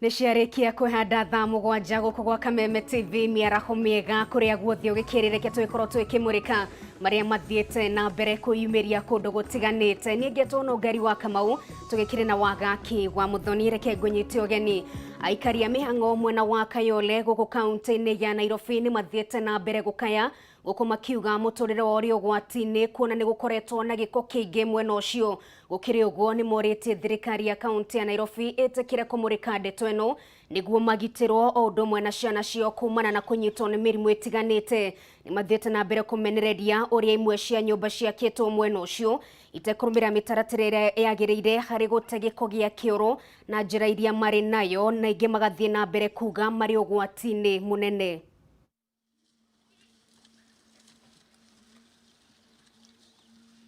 Nĩ ciarĩkia kwĩhanda thaa 7 gũkũ gwa Kameme TV, mĩaraho mĩega kũrĩa guothe ũgĩkĩrĩrĩkia tũgĩkorwo twĩkĩmũrĩka marĩa mathiĩte na mbere kwĩyumĩria kũndũ gũtiganĩte. Niĩ ngetwo Nũngari wa Kamau, tũgĩkĩrĩ na Wagaki wa Mũthoni. Reke ngũnyite ũgeni. Aikari a mĩhang'o mwena wa Kayole gũkũ kaunti-inĩ ya Nairobi nĩ mathiĩte na mbere gũkaya gũkũ makiuga mũtũrĩre wao ũrĩ ũgwati-inĩ kuona nĩ gũkoretwo na gĩko kĩingĩ mwena ũcio. Gũkĩrĩ ũguo, nĩ morĩtie thirikari ya kaunti ya Nairobi ĩtĩkĩre kũmũrĩka ndeto ĩno nĩguo magitĩrwo o ũndũ ũmwe na ciana ciao kumana na kũnyitwo nĩ mĩrimũ ĩtiganĩte. Nĩ mathiĩte na mbere kũmenereria ũrĩa imwe cia nyũmba ciakĩtwo mwena ũcio itekũrũmĩrĩra mĩtaratara ĩrĩa yagĩrĩire harĩ gũte gĩko gĩa kĩoro na njĩra iria marĩ nayo, na ingĩ magathiĩ na mbere kuga marĩ ũgwati-inĩ mũnene.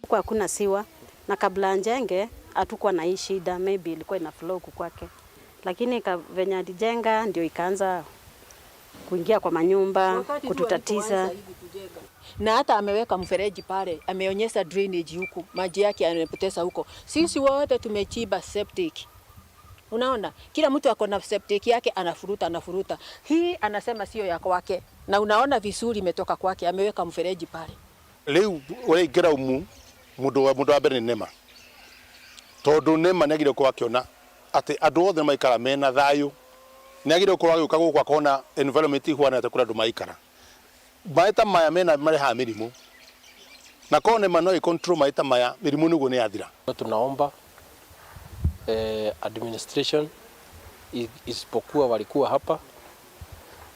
Huku hakuna sewer na kabla ajenge hatukuwa na hii shida, maybe ilikuwa ina flow huku kwake, lakini venye alijenga ndio ikaanza kuingia kwa manyumba kututatiza. Na hata ameweka mfereji pale, ameonyesha drainage huku, maji yake yanapoteza huko. Sisi wote tumechimba septic. Unaona, kila mtu ako na septic yake, anafuruta anafuruta. Hii anasema sio ya kwake, na unaona vizuri imetoka kwake, ameweka mfereji pale. Riu ũraingĩra umu mũndũ wa mbere nĩ nema, tondũ nema nĩ agĩrĩirwo gũkorwo akĩona atĩ andũ othe maikara mena thayũ. Nĩ agĩrĩirwo gũkorwo agĩũka gũkũ akona environment ihuana atĩa kũrĩa andũ maikara. Maĩ ta maya mena marehaga mĩrimũ, na korwo nema no ĩ control maĩ ta maya, mĩrimũ nĩguo nĩ yathira. Tunaomba administration isipokuwa walikuwa hapa,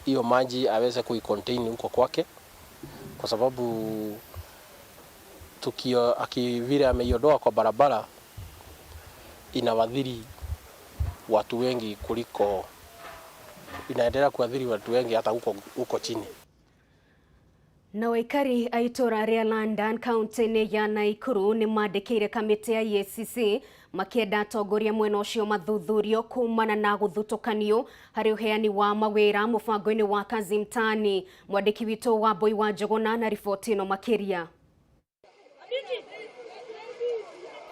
hiyo maji aweze kuicontain huko kwake, kwa sababu tukio vile ameiondoa kwa barabara inawadhiri watu wengi kuliko inaendelea kuathiri watu wengi hata huko huko chini. Na aikari a itũra rĩa London kaunti-inĩ ya Naikuru nĩ mandĩkĩire kamĩtĩ ya EACC makĩenda atongoria mwena ũcio mathuthurio kumana na gũthutũkanio harĩ ũheani wa mawĩra mũbango-inĩ wa Kazi Mtaani. Mwandĩki witũ wa Mbui wa Njũgũna na riboti ĩno makĩria.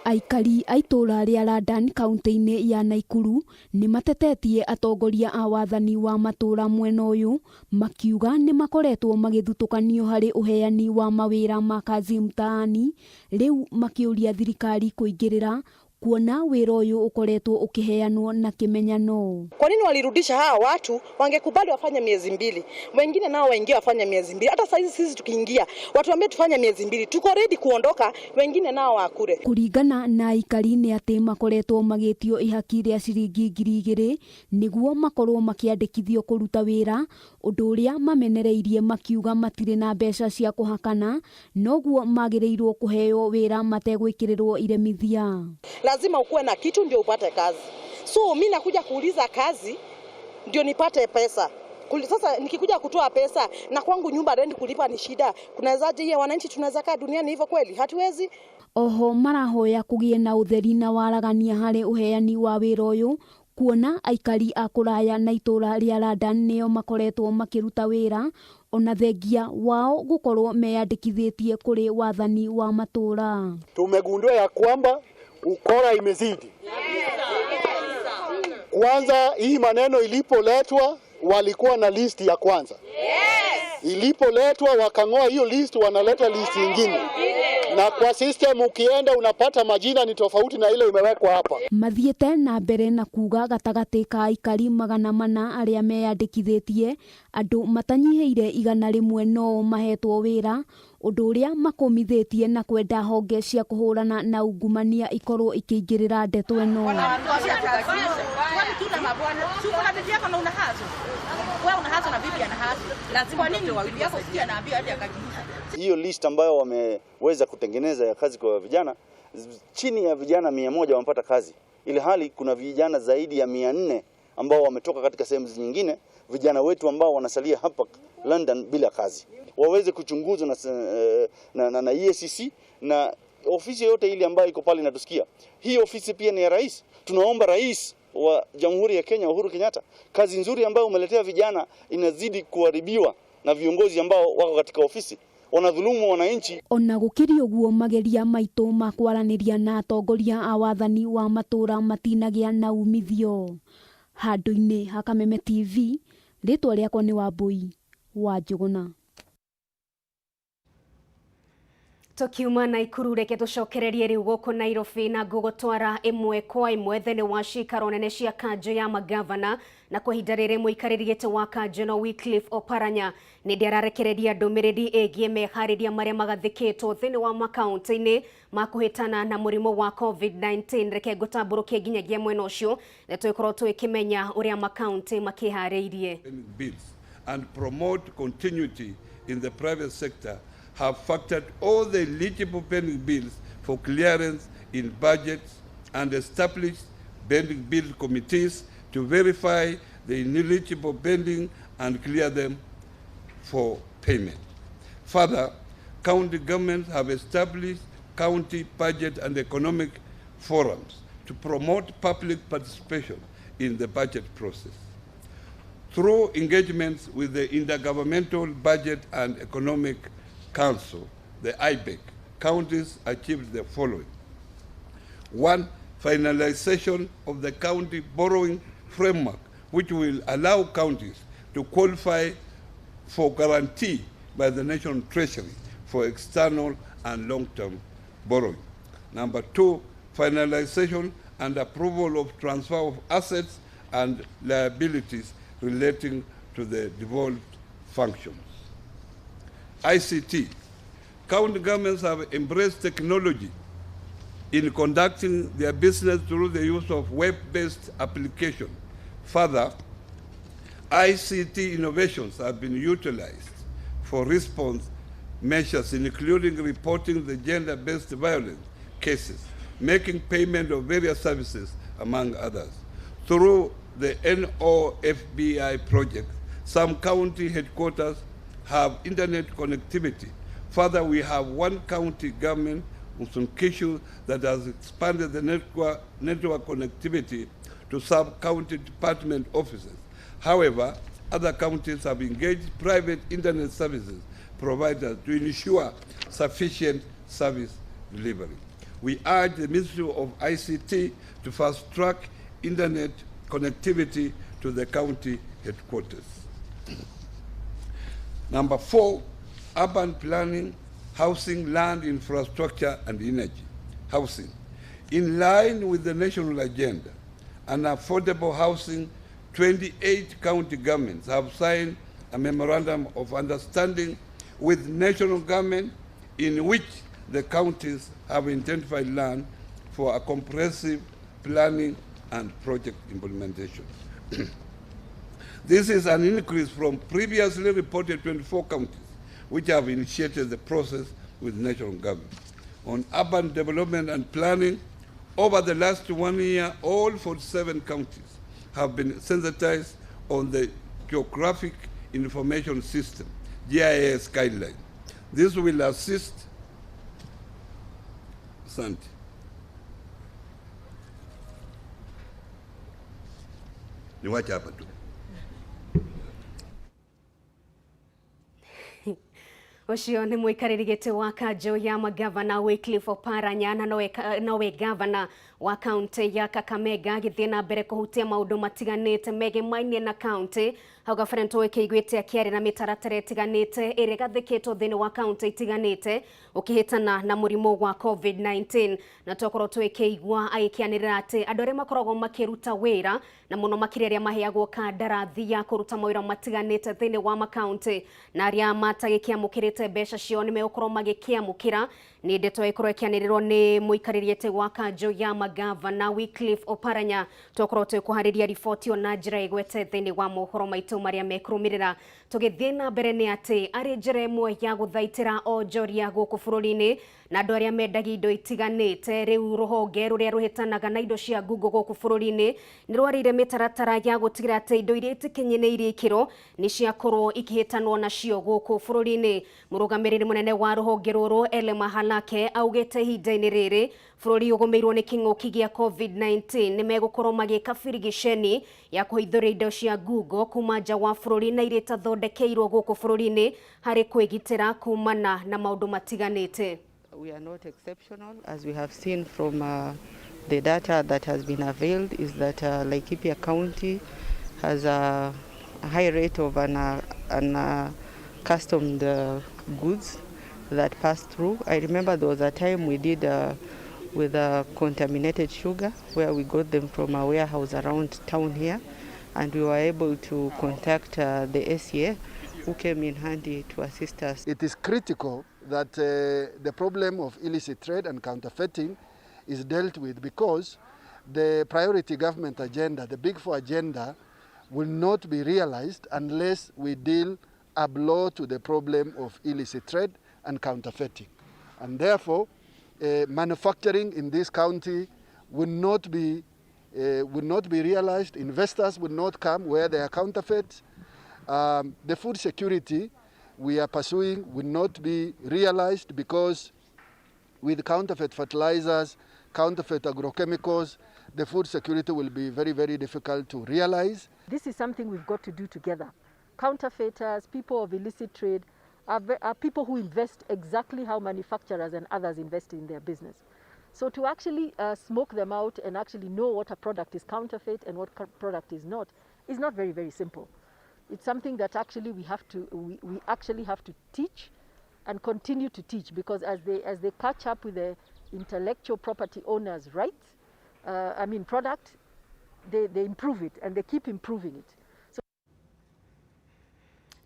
Aikari a itũũra rĩa London kaunti-inĩ ya Naikuru nĩ matetetie atongoria a wathani wa matũũra mwena ũyũ makiuga nĩ makoretwo magĩthutũkanio harĩ ũheani wa mawĩra ma Kazi Mtaani, rĩu makĩũria thirikari kũingĩrĩra kuona wĩra ũyũ ũkoretwo ũkĩheanwo na kĩmenyano. Kwa nini walirudisha hawa watu? Wangekubali wafanye miezi 2, wengine nao waingie wafanye miezi 2. Hata saizi sisi tukiingia watuambie tufanye miezi 2, tuko ready kuondoka, wengine nao wakure. Kũringana na aikari nĩ atĩ makoretwo magĩtio ihaki rĩa ciringi 2000 nĩguo makorwo makĩandĩkithio kũruta wĩra, ũndũ ũrĩa mamenereirie makiuga matirĩ na mbeca cia kũhakana, noguo magĩrĩirwo kũheo wĩra mategwĩkĩrĩrwo iremithia. Lazima ukuwe na kitu ndio upate kazi. So mi nakuja kuuliza kazi ndio nipate pesa. Sasa nikikuja kutoa pesa na kwangu nyumba rent kulipa ni shida, kunawezaje hiyo wananchi tunaweza kaa duniani hivyo kweli? Hatuwezi. Oho marahoya kũgĩe na ũtheri na waragania harĩ ũheani wa wĩra ũyũ, kuona aikari a kũraya na itũũra rĩa London nĩo makoretwo makĩruta wĩra ona thengia wao gũkorwo meyandĩkithĩtie kũrĩ wathani wa matũũra. Tumegundua ya kwamba ukora imezidi. Kwanza hii maneno ilipoletwa walikuwa na list ya kwanza. Ilipoletwa wakang'oa hiyo list, wanaleta list nyingine. Na kwa system ukienda unapata majina ni tofauti na ile imewekwa hapa. Mathiĩte na mbere na kuga gatagatĩ ka aikari 400 arĩa meyandĩkithĩtie, andũ matanyihĩire 100 no mahetwo wĩra, ũndũ ũrĩa makũmithĩtie na kwenda honge cia kũhũrana na ungumania ikorwo ikĩingĩrĩra ndeto ĩno. Hiyo list ambayo wameweza kutengeneza ya kazi kwa vijana, chini ya vijana 100 wamepata kazi, ili hali kuna vijana zaidi ya 400 ambao wametoka katika sehemu nyingine, vijana wetu ambao wanasalia hapa London bila kazi. Waweze kuchunguzwa na EACC na ofisi yote ile ambayo iko pale inatusikia. Hii ofisi pia ni ya rais. Tunaomba rais wa Jamhuri ya Kenya Uhuru Kenyatta, kazi nzuri ambayo umeletea vijana inazidi kuharibiwa na viongozi ambao wako katika ofisi wanadhulumu wananchi. Ona gũkĩrĩ ũguo, mageria maitũ ma kwaranĩria na atongoria a wathani wa matũũra matinagĩa na umithio. Handũ-inĩ ha Kameme TV, rĩtwa rĩakwa nĩ Wambũi wa Njũgũna. Tũkiuma Naikuru reke tũcokererie rĩu gũkũ Nairobi na ngũgũtwara ĩmwe kwa ĩmwe thĩinĩ wa cikaro nene cia kanjũ ya magavana na kwa ihinda rĩrĩ mũikarĩri gĩtĩ wa kanjũ ĩno Wycliffe Oparanya nĩ ndĩ ararekereria ndũmĩrĩri ĩgiĩ meharĩria marĩa magathĩkĩtwo thĩinĩ wa makaũntĩ-inĩ ma kũhĩtana na mũrimũ wa COVID-19. Reke ngũtambũrũkie nginyagia mwena ũcio na tũgĩkorwo tũgĩkĩmenya ũrĩa makaũntĩ makĩharĩirie. Bills and promote continuity in the private sector have factored all the eligible pending bills for clearance in budgets and established pending bill committees to verify the ineligible pending and clear them for payment. Further, county governments have established county budget and economic forums to promote public participation in the budget process. Through engagements with the Intergovernmental Budget and Economic Council, the IBEC, counties achieved the following. 1, finalization of the county borrowing framework, which will allow counties to qualify for guarantee by the National Treasury for external and long-term borrowing. Number 2, finalization and approval of transfer of assets and liabilities relating to the devolved functions. ICT. County governments have embraced technology in conducting their business through the use of web-based application. Further, ICT innovations have been utilized for response measures, including reporting the gender-based violence cases, making payment of various services, among others. Through the NOFBI project, some county headquarters have internet connectivity. Further, we have one county government, Uasin Gishu, that has expanded the network connectivity to sub-county department offices. However, other counties have engaged private internet services providers to ensure sufficient service delivery. We urge the Ministry of ICT to fast-track internet connectivity to the county headquarters. Number 4, urban planning, housing, land, infrastructure, and energy. Housing. In line with the national agenda and affordable housing, 28 county governments have signed a memorandum of understanding with national government in which the counties have identified land for a comprehensive planning and project implementation. This is an increase from previously reported 24 counties, which have initiated the process with national government. On urban development and planning, over the last 1 year, all 47 counties have been sensitized on the Geographic Information System, GIS guideline. This will assist Asante. Niwache hapa tu. Ucio nĩ mũikarĩri gĩtĩ wa kanjũ ya magavana Wycliffe Oparanya na nowe gavana wa kaunti ya Kakamega agĩthiĩ na mbere kũhutia maũndũ matiganĩte megemainie na kaunti. Hau kabere nĩtũgĩkĩiguĩte akĩaria na mĩtaratara ĩtiganĩte ĩrĩa ĩgathĩkĩtwo thĩinĩ wa kaunti itiganĩte ũkĩhĩtana na mũrimũ wa COVID-19, na twakorwo tũgĩkĩigua agĩkĩanĩrĩra atĩ andũ arĩa makoragwo makĩruta wĩra na mũno makĩria arĩa maheagwo kandarathi ya kũruta mawĩra matiganĩte thĩinĩ wa makaunti na arĩa matagĩkĩamũkĩrĩte mbeca ciao nĩ megũkorwo magĩkĩamũkĩra. Nĩ ndeto ĩkorwo ĩkĩanĩrĩrwo nĩ mũikarĩri gĩtĩ wa kanjũ ya magavana Wycliffe Oparanya. Twakorwo twĩkũharĩria riboti na njĩra ĩgwete thĩinĩ wa mohoro maitũ marĩa mekũrũmĩrĩra. Tũgĩthiĩ na mbere nĩ atĩ arĩ njĩra ĩmwe ya gũthaitĩra onjoria gũkũ bũrũri-inĩ na andũ arĩa mendagia indo itiganĩte, rĩu rũhonge rũrĩa rũhĩtanaga na indo cia ngungo gũkũ bũrũri-inĩ nĩ rwarĩire mĩtaratara ya gũtigĩrĩra atĩ indo iria itikinyanĩirie ikĩro nĩ ciakorwo ikĩhĩtanwo nacio gũkũ bũrũri-inĩ. Mũrũgamĩrĩri mũnene wa rũhonge rũrũ Elema Halake augĩte ihinda-inĩ rĩrĩ bũrũri ũgũmĩirwo nĩ kĩng'ũki gĩa COVID-19 nĩ megũkorwo magĩka birigiceni ya kũhithũria indo cia ngungo kuma nja wa bũrũri na iria itathondekeirwo gũkũ bũrũri-inĩ harĩ kwĩgitĩra kumana na maũndũ matiganĩte. We are not exceptional, as we have seen from The data that has been availed is that Laikipia County has a high rate of unaccustomed goods that pass through. I remember there was a time we did with contaminated sugar, where we got them from a warehouse around town here, and we were able to contact the SCA, who came in handy to assist us. It is critical that the problem of illicit trade and counterfeiting is dealt with, because the priority government agenda, the Big Four agenda, will not be realized unless we deal a blow to the problem of illicit trade and counterfeiting. And therefore, manufacturing in this county will not be realized. Investors will not come where there are counterfeits. The food security we are pursuing will not be realized, because with counterfeit fertilizers, counterfeit agrochemicals, the food security will be very, very difficult to realize. This is something we've got to do together. Counterfeiters, people of illicit trade, are people who invest exactly how manufacturers and others invest in their business. So to actually smoke them out and actually know what a product is counterfeit and what product is not very, very simple. It's something that actually we actually have to teach and continue to teach, because as they catch up with the intellectual property owners' rights, product, they improve it and they keep improving it.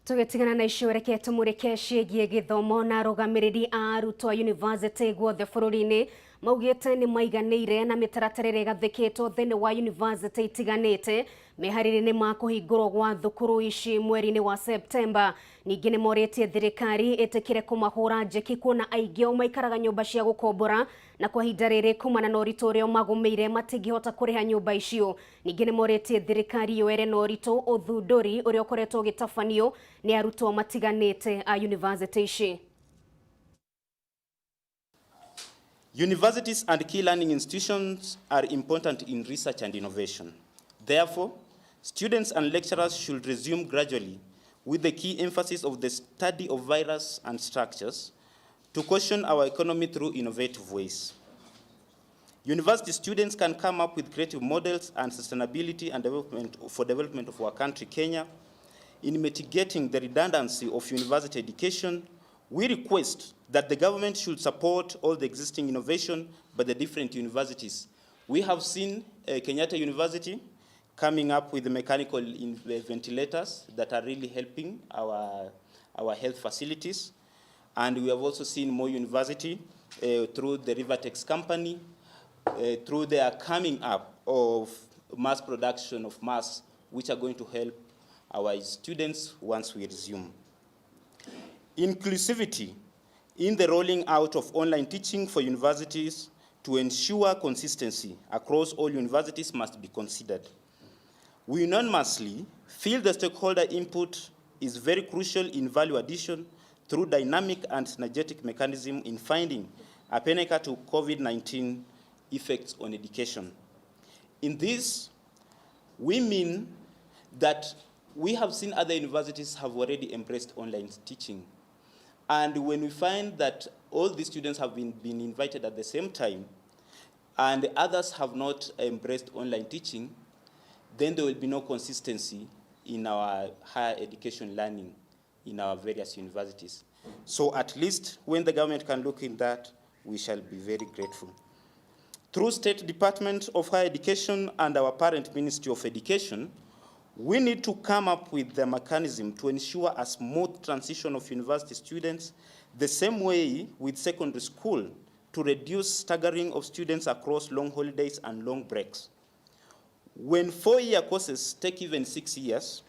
Tũgĩtigana na icio reke tũmũrĩke ciĩgiĩ gĩthomo na arũgamĩrĩri a arutwo a yunivasĩtĩ guothe bũrũri-inĩ maugĩte nĩ maiganĩire na mĩtaratara ĩrĩa ĩgathĩkĩtwo thĩinĩ wa yunivasĩtĩ itiganĩte meharĩria-inĩ ma kũhingũrwo gwa thukuru ici mweri-inĩ wa Septemba. Ningĩ nĩ morĩtie thirikari ĩtĩkĩre kũmahũra njeki kuona aingĩ ao maikaraga nyũmba cia gũkombora na kwa ihinda rĩrĩ kumana na ũritũ ũrĩa magũmĩire matingĩhota kũrĩha nyũmba icio. Ningĩ nĩ morĩtie thirikari yoere na ũritũ ũthundũri ũrĩa ũkoretwo ũgĩtabanio nĩ arutwo matiganĩte a yunivasĩtĩ ici. Universities and key learning institutions are important in research and innovation. Therefore, students and lecturers should resume gradually with the key emphasis of the study of virus and structures to caution our economy through innovative ways. University students can come up with creative models and sustainability and development for development of our country, Kenya. In mitigating the redundancy of university education, we request that the government should support all the existing innovation by the different universities. We have seen Kenyatta University coming up with the mechanical ventilators that are really helping our health facilities. And we have also seen Moi University through the Rivertex company, through their coming up of mass production of masks, which are going to help our students once we resume. Inclusivity in the rolling out of online teaching for universities to ensure consistency across all universities must be considered. We unanimously feel the stakeholder input is very crucial in value addition through dynamic and synergetic mechanism in finding a pinnacle to COVID-19 effects on education. In this, we mean that we have seen other universities have already embraced online teaching. And when we find that all the students have been invited at the same time, and others have not embraced online teaching, then there will be no consistency in our higher education learning in our various universities. So at least when the government can look in that, we shall be very grateful. Through State Department of Higher Education and our parent Ministry of Education, we need to come up with the mechanism to ensure a smooth transition of university students the same way with secondary school to reduce staggering of students across long holidays and long breaks. When 4-year courses take even 6 years,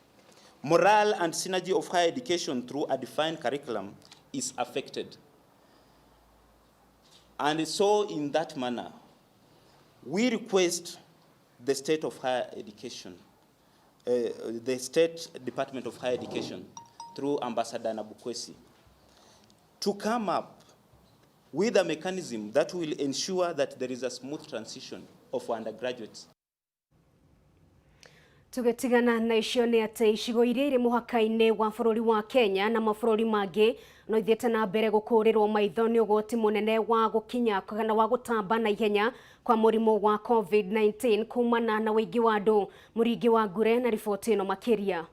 morale and synergy of higher education through a defined curriculum is affected. And so in that manner, we request the state of higher education, the State Department of Higher Education through Ambassador Nabukwesi, to come up with a mechanism that will ensure that there is a smooth transition of undergraduates. Tũgĩtigana na icio nĩ atĩ icigo iria irĩ mũhaka-inĩ wa bũrũri wa Kenya na mabũrũri mangĩ no ithiĩte na mbere gũkũrĩrwo maitho nĩ ũgwati mũnene wa gũkinya kana wa gũtamba na ihenya kwa mũrimũ wa COVID-19 kumana na ũingĩ wa andũ. Mũringi wa Ngure na riboti ĩno makĩria.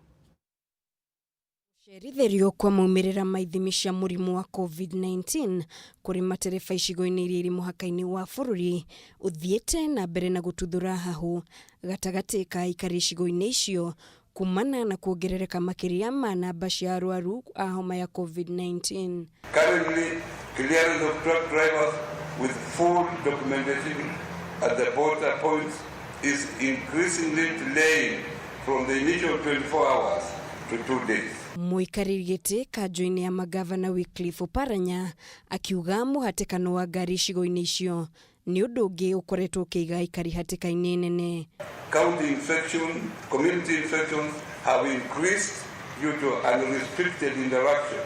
Gũcerithĩrio kwa maumĩrĩra ma ithimi cia mũrimũ wa COVID-19 kũrĩ matereba icigo-inĩ iria irĩ mũhaka-inĩ wa bũrũri ũthiĩte na mbere na gũtuthũra hahũ gatagatĩ ka aikari icigo-inĩ icio kumana na kuongerereka makĩria ma namba cia arwaru a homa ya COVID-19. Currently, clearance of truck drivers with full documentation at the border points is increasingly delaying from the initial 24 hours to 2 days. Mũikarĩri gĩtĩ kanjũ-inĩ ya magavana Wycliffe Oparanya akiuga mũhatĩkano wa ngari icigo-inĩ icio nĩ ũndũ ũngĩ ũkoretwo ũkĩiga aikari hatĩka-inĩ nene. County infection, community infections have increased due to unrestricted interaction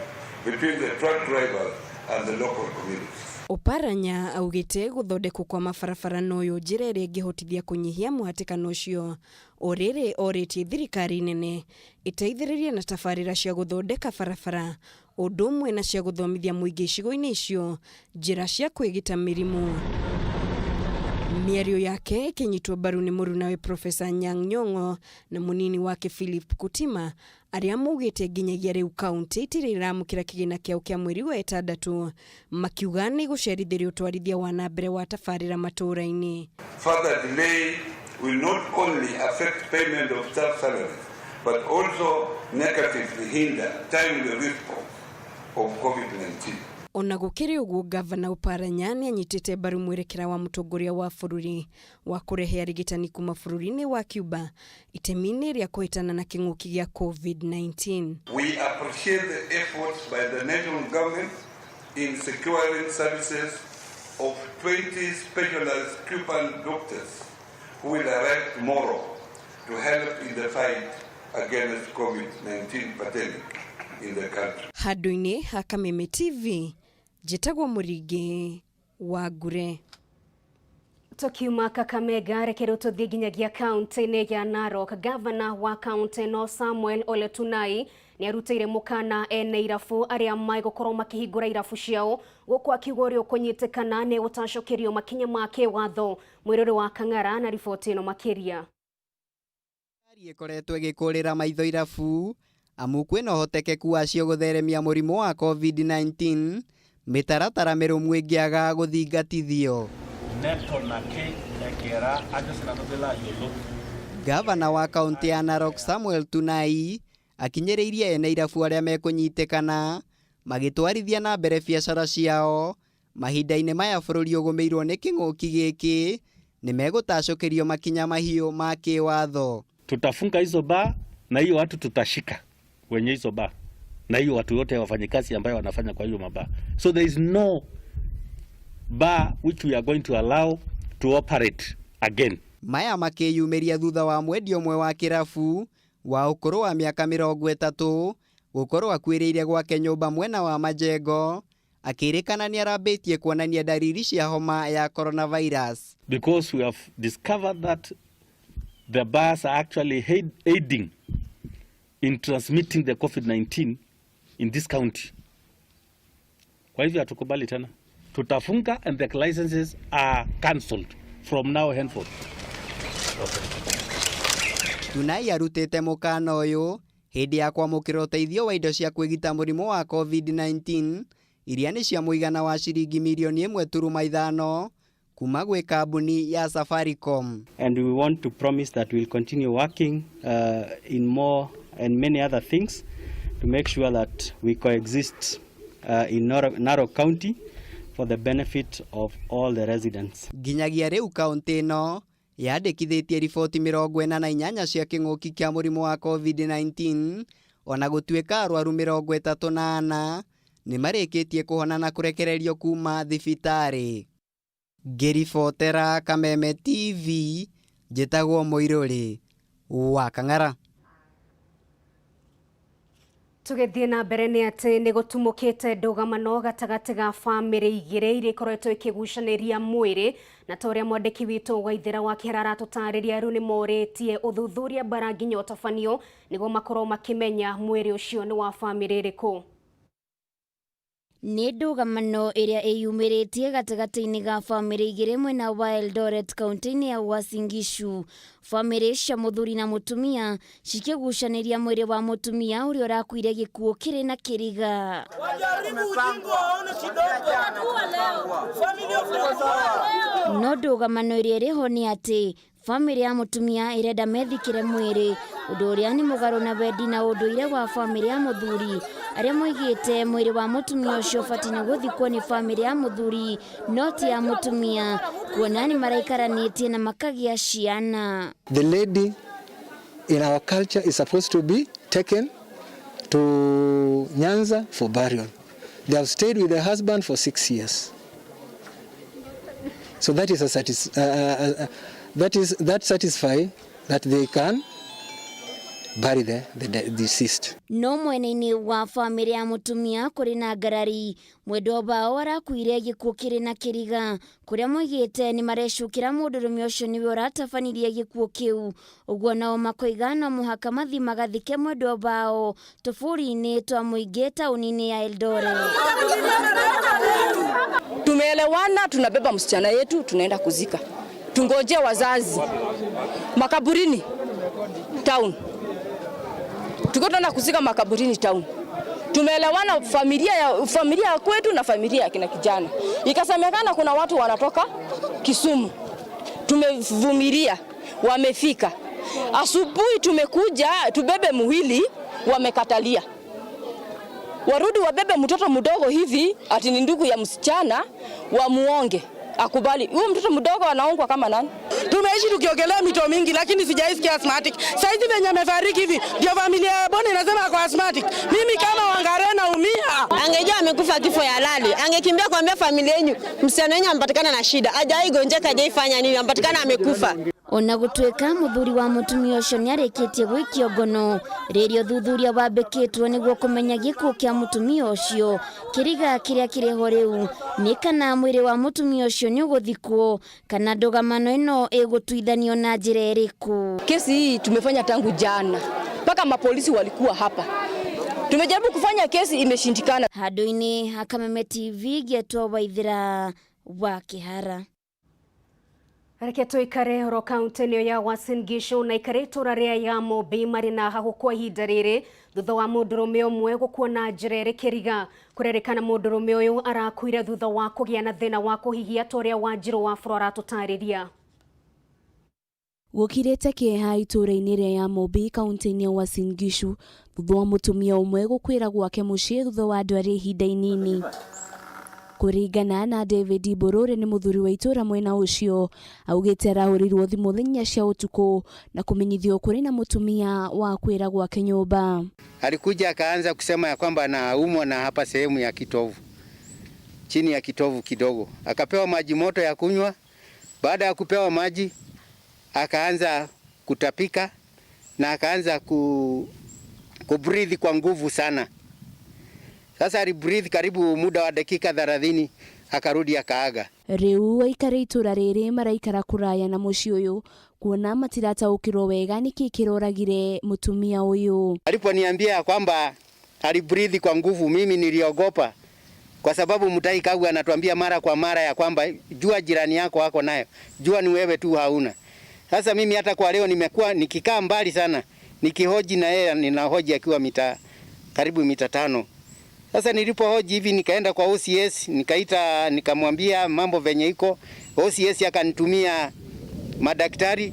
between the truck drivers and the local communities. Oparanya augĩte gũthondekwo kwa mabarabara noyo njĩra ĩrĩa ĩngĩhotithia kũnyihia mũhatĩkano ũcio. O rĩrĩ orĩtie thirikari nene ĩteithĩrĩrie na tabarĩra cia gũthondeka barabara ũndũ ũmwe na cia gũthomithia mũingĩ icigo-inĩ icio njĩra cia kwĩgita mĩrimũ. Mĩario yake ĩkĩnyitwo mbaru nĩ mũrunawe Profesa Anyang' Nyong'o na mũnini wake Philip Kutima arĩa maugĩte nginyagia rĩu kaunti itirĩ iramũkĩra kĩgĩna kĩao kĩa mweri wa ĩtandatũ, makiuga nĩ gũcerithĩria ũtwarithia wa na mbere wa tabarĩra matũũra-inĩ. Further delay will not only affect payment of staff salaries, but also negatively hinder timely response of COVID-19. Ona gũkĩrĩ ũguo, gavana Oparanya nĩ anyitĩte mbaru mwerekera wa mũtongoria wa bũrũri wa kũrehe arigitani kuma bũrũri-inĩ wa Cuba itemi-inĩ rĩa kũhĩtana na kĩng'ũki gĩa COVID-19. We appreciate the efforts by the national government in securing services of 20 specialized Cuban doctors who will arrive tomorrow to help in the fight against COVID-19 pandemic in the country. Handũ-inĩ ha Kameme TV, njĩtagwo Mũringĩ wa Ngure. Tukiuma Kakamega, reke rĩu tũthiĩ nginyagia kaunti-inĩ ya Narok. Gavana wa kaunti ĩno Samuel Ole Tunai nĩ arutĩire mũkana ene irabu arĩa megũkorwo makĩhingũra irabu ciao gũkũ akiuga ũrĩa ũkũnyitĩkana nĩ gũtacũkĩrio makinya ma kĩwatho. Mwĩrũrĩ wa Kang'ara na riboti ĩno makĩria. Ĩkoretwo ĩgĩkũrĩra maitho irabu amu kwĩna ũhotekeku wacio gũtheremia mũrimũ wa COVID-19 mĩtaratara mĩrũmu ĩngĩaga gũthingatithio. Neton ake ekera ajo sinanu pilo ayiolou. Gavana wa kaunti ya Narok Samuel Tunai akinyĩrĩirie ene irabu arĩa mekũnyitĩkana magĩtwarithia na mbere biacara ciao mahinda-inĩ maya bũrũri ũgũmĩirwo nĩ kĩng'ũki gĩkĩ nĩ megũtacũkĩrio makinya mahiũ ma kĩwatho. Tutafunga hizo bar na hiyo watu tutashika wenye hizo bar na hiyo watu wote wafanyikazi ambayo wanafanya kwa hiyo mabar. So there is no bar which we are going to allow to operate again. Maya makĩyumĩria thutha wa mwendia ũmwe wa kĩrabu wa ũkũrũ wa mĩaka 30 gũkorwo akuĩrĩire gwake nyũmba mwena wa Majengo akĩrĩkana nĩ arambĩtie kuonania dariri cia homa ya coronavirus. Because we have discovered that the bars are actually aiding in transmitting the COVID-19 in this county. Kwa hivyo hatukubali tena. Tutafunga and the licenses are cancelled from now henceforth. Tunai arutĩte mũkana ũyũ hĩndĩ ya kwamũkĩra ũteithio wa indo cia kwĩgita mũrimũ wa COVID-19 iria nĩ cia mũigana wa ciringi mirioni 1.5 kuma gwĩ kambuni ya Safaricom. And we want to promise that we'll continue working in more and many other things to make sure that we coexist in Narok County for the benefit of all the residents. Nginyagia rĩu kaunti ĩno yandĩkithĩtie riboti 48 cia kĩng'ũki kĩa mũrimũ wa COVID-19 ona gũtuĩka arwaru 34 nĩ marĩkĩtie kũhona na kũrekererio kuma thibitarĩ. Ngĩribotera Kameme TV, njĩtagwo Mũirũrĩ wa Kang'ara. Tũgĩthiĩ na mbere nĩ atĩ nĩ gũtumũkĩte ndũgamano gatagatĩ ga bamĩrĩ igĩrĩ iria ikoretwo ikĩgucanĩria mwĩrĩ, na ta ũrĩa mwandĩki witũ Waithĩra wa Kĩhara aratũtarĩria, rĩu nĩ morĩtie ũthuthuria bara nginya ũtabanio nĩguo makorwo makĩmenya mwĩrĩ ũcio nĩ wa bamĩrĩ ĩrĩkũ. Nĩ ndũgamano ĩrĩa ĩyumĩrĩtie gatagatĩ-inĩ ga bamĩrĩ igĩrĩ mwena wa Eldoret kaunti-inĩ ya Uasin Gishu. Bamĩrĩ cia mũthuri na mũtumia cikĩgucanĩria mwĩrĩ wa mũtumia ũrĩa ũrakuire gĩkuũ kĩrĩ na kĩriga. No ndũgamano ĩrĩa ĩrĩ ho nĩ atĩ bamĩrĩ ya mũtumia ĩrenda methikĩre mwĩrĩ, ũndũ ũrĩa nĩ mũgarũ na wendi na ũndũire wa bamĩrĩ ya mũthuri, arĩa moigĩte mwĩrĩ wa mũtumia ũcio ũbatiĩ nĩ gũthikwo nĩ bamĩrĩ ya mũthuri no ti ya mũtumia, kuona nĩ maraikaranĩtie na makagĩa ciana. The lady in our culture is supposed to be taken to Nyanza for burial. They have stayed with the husband for 6 years. So that is a that satisfy that they can bury the deceased. No mwena-inĩ wa bamĩrĩ ya mũtumia kũrĩ na ngarari, mwendwa wao arakuire gĩkuũ kĩrĩ na kĩriga, kũrĩa moigĩte nĩ marecukĩra mũndũrũme ũcio nĩwe ũratabanirie gĩkuũ kĩu. Ũguo nao makoiga no mũhaka mathiĩ magathike mwendwa wao tũburi-inĩ twa mũingĩ taũni-inĩ ya Eldoret. Tumeelewana, tunabeba msichana yetu tunaenda kuzika. Tungoje wazazi makaburini town. Tuko tunaenda kuzika makaburini town. Tumeelewana familia kwetu na familia ya kina kijana. Ikasemekana kuna watu wanatoka Kisumu. Tumevumilia, wamefika. Asubuhi tumekuja tubebe muhili, wamekatalia. Warudi wabebe mtoto mdogo hivi ati ni ndugu ya msichana wamuonge. Akubali. Huyo mtoto mdogo anaongwa kama nani? Tumeishi tukiogelea mito mingi lakini sijaisikia asthmatic. Saizi venye amefariki hivi ndio familia ya Boni inasema kwa asthmatic. Mimi kama Wangare naumia. Angejua amekufa kifo ya halali, angekimbia kuambia familia yenu msichana wenu amepatikana na shida. Hajai gonjeka, hajaifanya nini, amepatikana amekufa. Ona gũtuĩka mũthuri wa mũtumia ũcio nĩarĩkĩtie gwĩkio ngono, rĩrĩa ũthuthuria wambĩkĩtwo nĩguo kũmenya gĩkuũ kĩa mũtumia ũcio, kĩriga kĩrĩa kĩrĩ ho rĩu nĩ kana mwĩrĩ wa mũtumia ũcio nĩ ũgũthikwo kana ndũgamano ĩno ĩgũtuithanio na njĩra ĩrĩkũ. Kesi hii tumefanya tangu jana, mpaka mapolisi walikuwa hapa. Tumejaribu kufanya kesi imeshindikana. Handũ-inĩ ha Kameme TV ngĩetwo Waithĩra wa Kĩhara. Reke tuikare oro kaunti-inĩ ya Uasin Gishu na ikare itũra rĩa Yamobi marĩ na hahũ kwa ihinda rĩrĩ thutha wa mũndũrũme ũmwe gũkua na njĩra ĩrĩ kĩriga. Kũrerĩkana mũndũrũme ũyũ arakuire thutha wa kũgĩa na thĩna wa kũhihia ta ũrĩa Wanjirũ wa Bũrũ aratũtarĩria. Gũkirĩte kĩeha itũra-inĩ rĩa Yamobi kaunti-inĩ ya Uasin Gishu thutha wa mũtumia ũmwe gũkuĩra gwake mũciĩ thutha wa ndwari ihinda inini. Kũringana na David Mborore nĩ mũthuri wa itũra mwena ũcio, augĩte arahũrĩirwo thimũ thaa inya cia ũtukũ na kũmenyithio kũrĩ na mũtumia wa kwĩra gwake nyũmba. Alikuja akaanza kusema ya kwamba anaumwa na hapa sehemu ya kitovu, chini ya kitovu kidogo. Akapewa maji moto ya kunywa. Baada ya kupewa maji akaanza kutapika na akaanza kubreathe kwa nguvu sana. Sasa alibreathe karibu muda wa dakika 30 akarudi akaaga. Riu aikari itũra rĩrĩ maraikara kũraya na mũciĩ ũyũ kuona matirataũkĩrwo wega nĩkĩ kĩroragire mũtumia ũyũ. Aliponiambia kwamba alibreathe kwa nguvu, mimi niliogopa kwa sababu Mutahi Kagwe anatuambia mara kwa mara ya kwamba jua jirani yako wako nayo, jua ni wewe tu hauna. Sasa mimi hata kwa leo nimekuwa nikikaa mbali sana nikihoji na yeye, ninahoji akiwa mita karibu mita 5. Sasa nilipohoji hivi nikaenda kwa OCS, nikaita nikamwambia mambo venye iko. OCS akanitumia madaktari,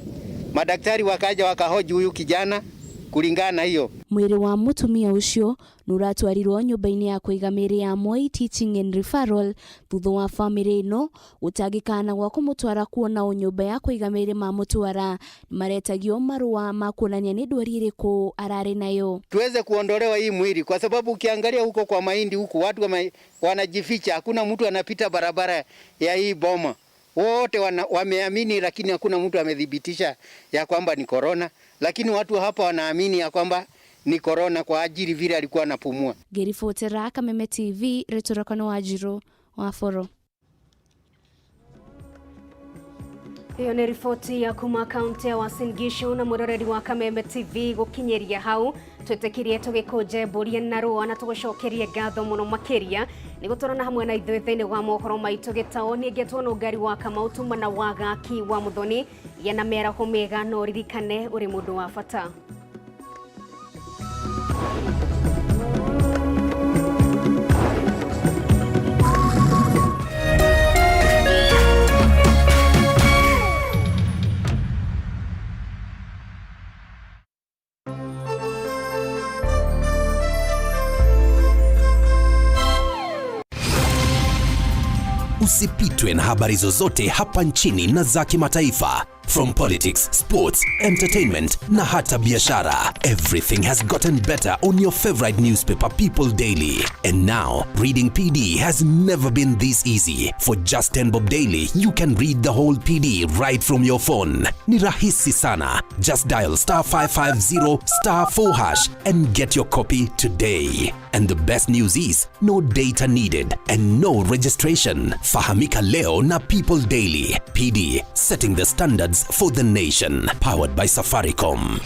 madaktari wakaja wakahoji huyu kijana kulingana na hiyo. Mwĩrĩ wa mũtumia ũcio nĩũratwarirwo nyũmba-inĩ ya kũiga mĩĩrĩ ya Moi Teaching and Referral thutha wa bamĩrĩ ĩno gũtangĩkana gwa kũmũtwara kuona o nyũmba ya kũiga mĩĩrĩ mamũtwara maretagio marũa ma kuonania nĩ ndwari ĩrĩkũ ararĩ nayo. Tuweze kuondolewa hii mwili kwa sababu ukiangalia huko kwa mahindi huku watu wanajificha, hakuna mtu anapita barabara ya hii boma. Wote wameamini, lakini hakuna mtu amethibitisha ya kwamba ni corona, lakini watu hapa wanaamini ya kwamba ni korona kwa ajili vile alikuwa anapumua. Ngĩribotera Kameme TV rĩtwa rĩakwa nĩ Wanjirũ wa Boro. Ĩyo nĩ riboti ya kuma kaunti ya Uasin Gishu na mwĩroreri wa Kameme TV gũkinyĩria hau twĩtĩkirie tũgĩkũnje mbũri na rũa na tũgũcokerie ngatho mũno makĩria nĩ gũtwarana hamwe na ithuĩ thĩinĩ wa mohoro maitũ gĩtaũ. Niĩ ngetwo Nũngari wa Kamau tuma na Wagaki wa Mũthoni gĩa na mĩaraho mĩega no ũririkane ũrĩ mũndũ wa bata. Usipitwe na habari zozote hapa nchini na za kimataifa. From politics, sports, entertainment na hata biashara. Everything has gotten better on your favorite newspaper, People Daily. And now, reading PD has never been this easy. For just 10 bob daily, you can read the whole PD right from your phone. Ni rahisi sana. Just dial star 550 star 4 hash and get your copy today. And the best news is, no data needed and no registration. Fahamika leo na People Daily. PD, setting the standards for the nation. Powered by Safaricom.